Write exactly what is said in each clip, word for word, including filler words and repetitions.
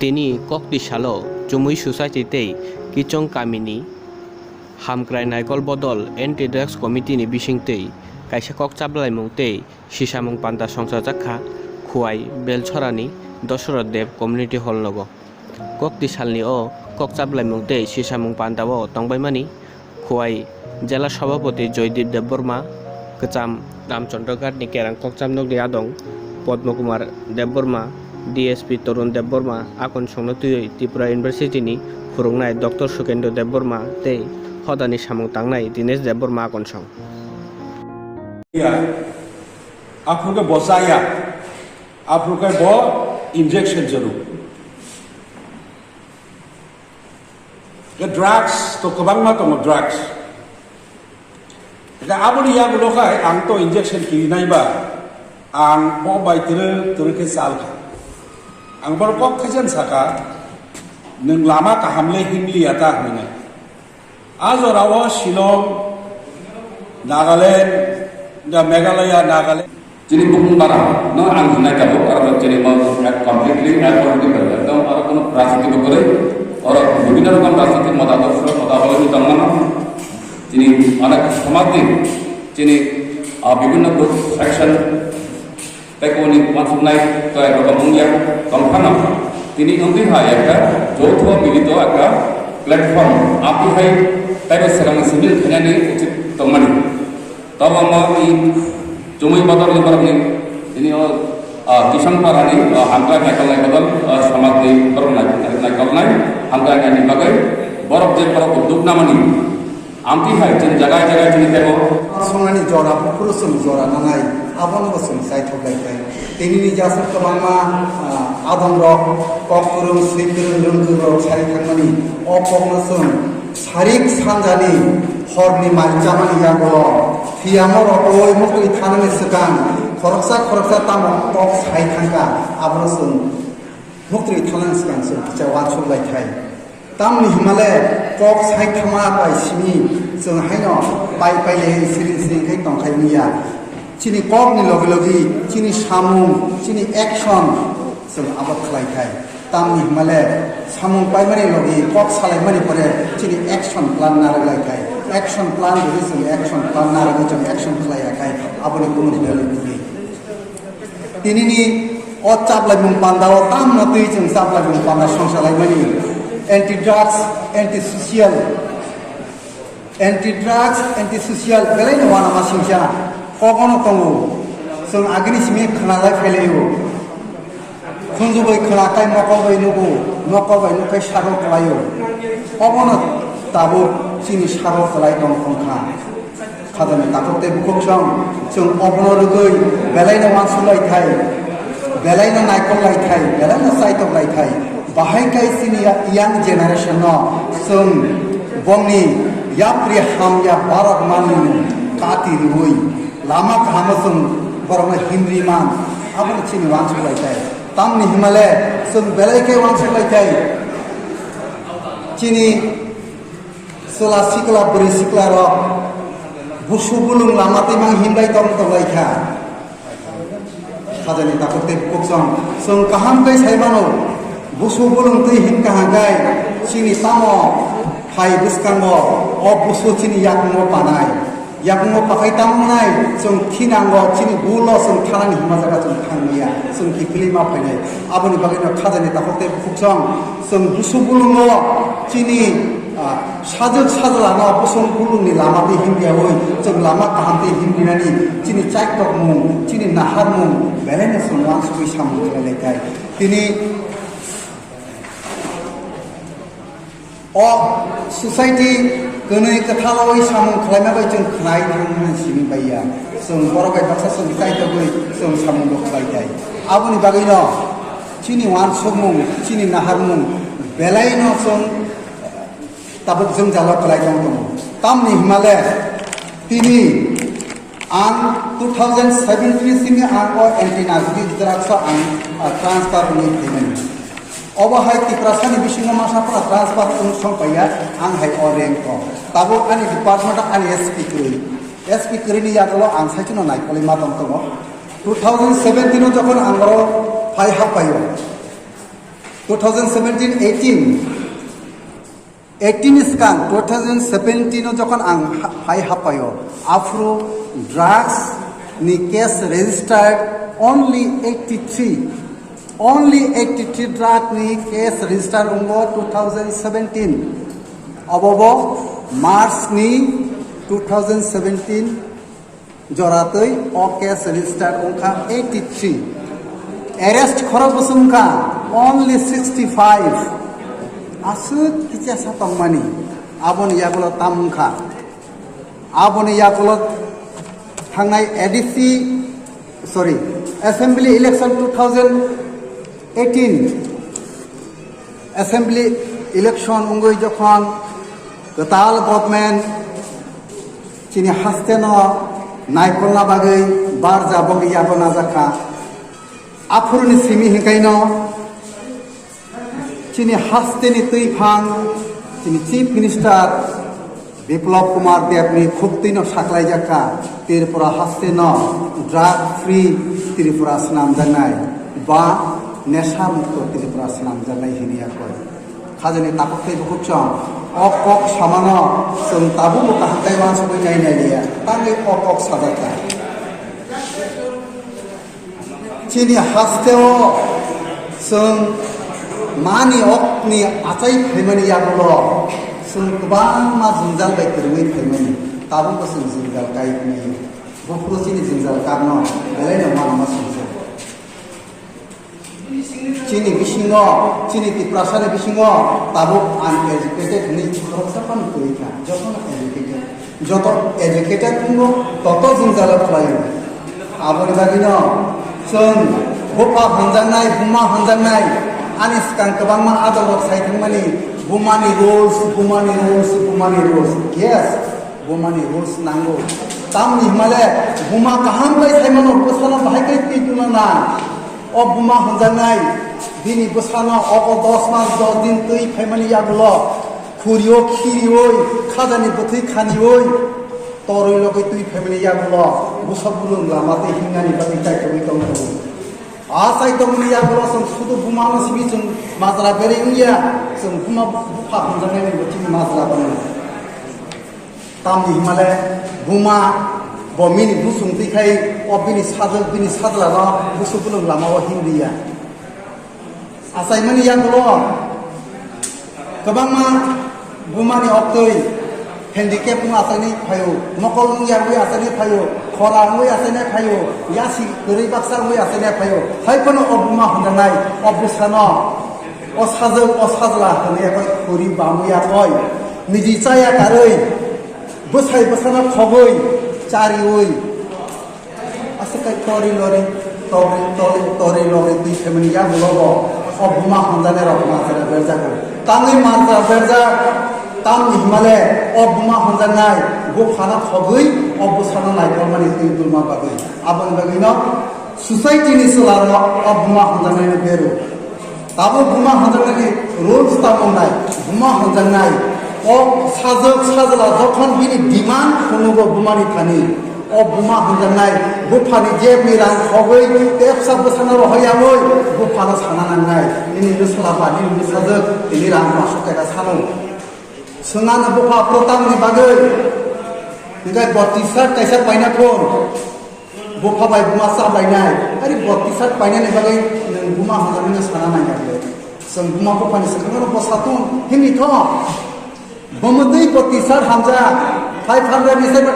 Tini kokti salo Chumui Society tei Kichong kamini Hamkrai Naikol Bodol Anti Drugs Committee ni bisingtwi kaisa kok chaplaimung tei sisamung panda songchajak kha Khowai Belchorani Dosoroth Deb Community Hall nogo. Kokti salni o kok chaplaimung tei sisamung panda o tongbaimani Khowai Jela Sabhapati Joydeep Debbarma, Kwcham Ramchandra Ghat ni Kerang Kokcham Nokni Adong Padma Kumar Debbarma, D S P Tarun Debbarma, akonsongno twiwi Tripura University ni phwrwngnai Doctor Sukendra Debbarma tei hodani samung tangnai Dinesh Debbarma akonsong. Aphuru khe bo chaya, aphuru khe bo injection chwrw. Khe drugs to kwbangma tongo, drugs. Khe aboni yagulo khai ang to injection kirinai ba, ang bo bai twrwk twrwk khe chal kha. Ang bono kok khaisa sakha, "Nwng lama kaham le himliya ta," hwnwi. A jorao Shillong, Nagaland, da Meghalaya, Nagaland. Chini bukung bara no ang hinai tabuk, karon chini mo completely apolitical, ekdom aro kono rajniti bo kwrwi, oro bibhinno rokom rajniti motadorsh, motaboloni tongmano. Chini onek somajni, chini, ah, bibhinno group section, tei koboni uansuknai kaitorrok wngya tongphano, tini wngwi hai ekta joutho milito ekta platform, aboni hai taibo swkangni simi khainani uchit tongmani. Tobo omo i Chumui Bodolni borokni tini o, ah, Kisong Parani, ah, hamkrai naikolnai bodol, ah, somajni borok nai-, naikolnai, hamkrai naini bagwi borok je borok duk namani. Amtwi hai chwng jaga jaga chini tebo. Songnani jora buphuru chwng jora nangnai, abono bo chwng chaithok lai khe. Tinini jasuk kwbangma, ah, adongrok, kok kwrwng, swi kwrwng, rwng kwrwng rok sai thangmani. O kokno chwng sarik sanjani horni mai chamani yagulo, thiyamo rotoi muktwi thanani swkang, khoroksa khoroksa tamo kok sai thangkha, abono chwng muktwi thanani swkang chwng kisa uansuk lai thai. Tamni hwnmale kok saithama bai simi chwng haino pai pai le siring siring khai tong khai manya. Chini kokni logi logi chini samung, chini action chwng abo khlai khai. Tamni hwnmale samung paimani logi kok salaimani pore chini action plan narwk lai khai. Action plan rwgwi chwng action plan narwgwi chwng action khlai ya khai. Aboni kunu value kwrwi. Tinini o chaplaimung panda o tamno twi chwng chaplaimung panda songsa laimani. Anti drugs, anti social, anti drugs, anti social, belai no uanama singsa kogono tongo. Chwng agini simi khwnalai phailaio. Khunju bai khwna kai mokol bai nugo, mokol bai nuk kai saro kwlaio. Obono tabuk chini saro kwlai tong tongkha. Khajani takhuk tei bukhuk song, chwng obono rwgwi belaino uansuk lai thai, belaino naikol lai thai, belaino chaitok lai thai. Bahai kai chini young generation no chwng bongni yapri hamya borok manwi kati riwi lama kahamo chwng borokno himri man, abono chini uansuk lai thai. Tamni hwnmale chwng belai khe uansuk lai thai. Chini Chwla sikla, bwrwi sikla rok busu bulung lama twi mang himlai tong tong lai kha. Khajani takhuk tei bukhuk song, chwng kaham khe sai mano, busu bulung twi him kaham khe chini tamo hai bwskango o busu chini yakungo panai. Yakungo pakhai tamo wngnai, chwng thinango chini bulo chwng thanani hima jaga chwng thang maya, chwng kiphilwi ma phainai. Aboni bagwino khajani takhuk tei bukhuk song, chwng busu bulungo chini, ah, sajwk sajlano bosong bulungni lama twi himriyaui chwng lama kaham twi himrinani chini chaiktokmung, chini naharmung belaino chwng uansugwi samung khlai lai kha. Tini o society kwnwi kwthalaui samung khlaima bai chwng khlai thangmani simi bai ya. Chwng borok bai baksa chwng chaitogwi chwng samung bo khlai thai. Aboni bagwino chini uansukmung, chini naharmung belaino chwng tabuk jwngjalo kwlai tong tongo. Tamni hwnmale tini ang two thousand seventeen simi ang o anti narcotic drugs o ang, ah, transfer wngwi phaimani. Obo hai Tiprasani bisingo masa phano transfer wng song paiya, ang hai o rank o. Tabuk ani department o ani S P kwrwi. S P kwrwini yagulo ang saichino naikolwi ma tong tongo. Two thousand seventeen o jokhon ang oro phai happaio. Two thousand seventeen eighteen, eighteen skang two thousand seventeen o jokhon ang ha-, hai hapayo, aphuru drugs ni case registered only eighty-three, only eighty-three drug ni case registered ongo two thousand seventeen. Obobo March ni two thousand seventeen joratwi o case registered wngkha eighty-three. Arrest khorok bwswk wngkha only sixty-five. Aswk kichasa tongmani aboni yagulo tam wngkha. Aboni yagulo thangnai A D C, sorry, assembly election two thousand eighteen. Assembly election wngwi jokhon kwtal government chini hasteno naikolna bagwi barja bogwi yago najakha. Aphuruni simi hinkaino chini hasteni twiphang chini Chief Minister Biplab Kumar Debni khuktwino saklaijakha, Tripura hasteno drug free Tripura swnamjaknai ba nesha mukto Tripura swnamjaknai hini yakoi. Khajani takhuk tei bukhuk chwng o kok samano chwng tabukbo kaham khe uansugwi nai nai liya, tangwi o kok sajakha. Chini hasteo chwng mani okni achai phaimani yagulo chwng kwbangma jwngjal bai kwrwngwi phaimani, tabukbo chwng jwngjal kai wngwi. Buphuru chini jwngjal karno belaino manma songsa. Chini bisingo, chini Tiprasani bisingo tabuk uneducated hwnwi khoroksa phano kwrwi kha, jotono educated. Joto educated wngo, toto jwngjalo khlaio. Aboni bagwino chwng bupha hamjaknai, buma hamjaknai, ani swkang kwbangma adolrok sai thangmani, bumani rules, bumani rules, bumani rules. Yes, bumani rules nango. Tamni hwnmale buma kaham bai saimano, bwsano bahai khe twi tuna na. O buma hamjaknai, bini bwsano obo dos mas dos din twi phaimani yagulo. Khuriyo khirioi, khajani bwthwi khanioi, torwi logwi twi phaimani yagulo, bwsa bulung lama tei hingnani bagwi chaitogwi tongkhu. A chaitokmani yagulo chwng sudu bumano simi chwng majra berwi wngya, chwng buma bupha hamjaknaini bo chini majra tongo. Tamni hwnmale buma bo bini bwswng twi khai o bini sajwk, bini sajlano bwsa bulung lama o hinliya. Achaimani yagulo kwbangma bumani oktwi handicap wng achainai phaio, mokol wng ya wngwi achainai phaio, khora wngwi achainai phaio, yasi kwrwi baksa wngwi achainai phaio. Hai phano o buma hamjaknai, o bwsano, o sajwk, o sajla hwnwi yakoi khuri bamwi yakoi, niji chaya karwi, bwsai bwsano khogwi, chariwi. Aswk khe tori lori, tori, tori, tori lori twi phaimani yagulo bo o buma hamjaknai rok majra berjago. Tamni majra berjak, tamni hwnmale o buma hamjaknai buphano khogwi o bwsano naikolmani twi bulma bagwi. Aboni bagwino society ni chwla rok o buma hamjaknaino beru. Tabuk buma hamjaknai ni rules tamo wngnai, buma hamjaknai. O sajwk sajla jokhon bini demand phunugo bumani thani, o buma hamjaknai buphani jebni rang khogwi tepsa bwsano rohoryaui buphano sana nangnai, "Nini bwsla ba, nini bwsajwk tini rang paanch sho taka sano." Swngano bupha protamni bagwi, "Nini bo T-shirt kaisa paina thung." Bupha bai buma cha lainai, ari bo T-shirt painani bagwi nwng buma hamjaknaino sana nangya le. Chwng buma buphani swkangno bo satung himni tho. Bo mwtwi bo T-shirt hamjak, five hundred ni side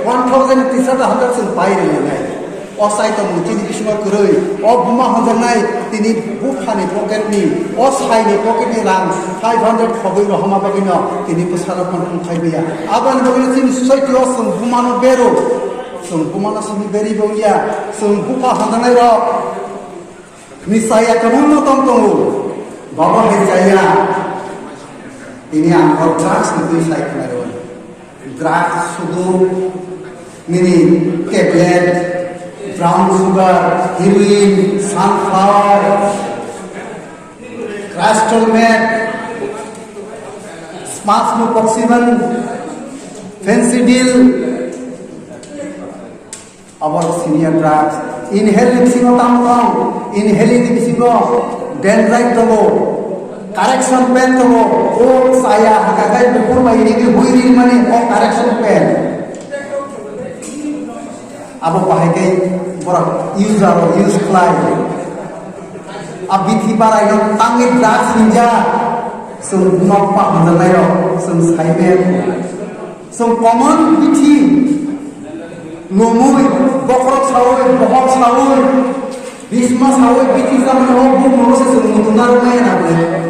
one thousand T-shirt hamjak chwng pai rwnai. O chai tongmung chini bisingo kwrwi, o buma hamjaknai tini buphani pocket ni, o saini pocket ni rang five hundred khogwi rohorma bagwino tini bwsarok no wngkhai biya. Aboni bagwino chini society o chwng bumano beru. Chwng bumano simi beri bo ya, chwng bupha hamjaknai rok ni saya kwbangma tong tongo, babo hai chaya. Tini ang o drugs ni twi sai khna rw. Drugs sudu nini tablet, brown sugar, heroin, sunflower, crystal meth, smash, no, oxygen, fentanyl, Abo senior drugs. Inhale ni bisingo tamo tong? Inhale ni bisingo dendrite tongo. Correction pen tongo, o chaya hakakai bukur bai rini hui rini mani o correction pen. Abo bahai kai borok user o use khlai. A bithi barai no tangwi drugs hinja. Sung nok pa hanjanai rok, sung saimen. Sung common bithi. Lumui, bokrok saui, bohok saui. Bisma saui, bithi samani o buk no se sung mutung narwk nai na.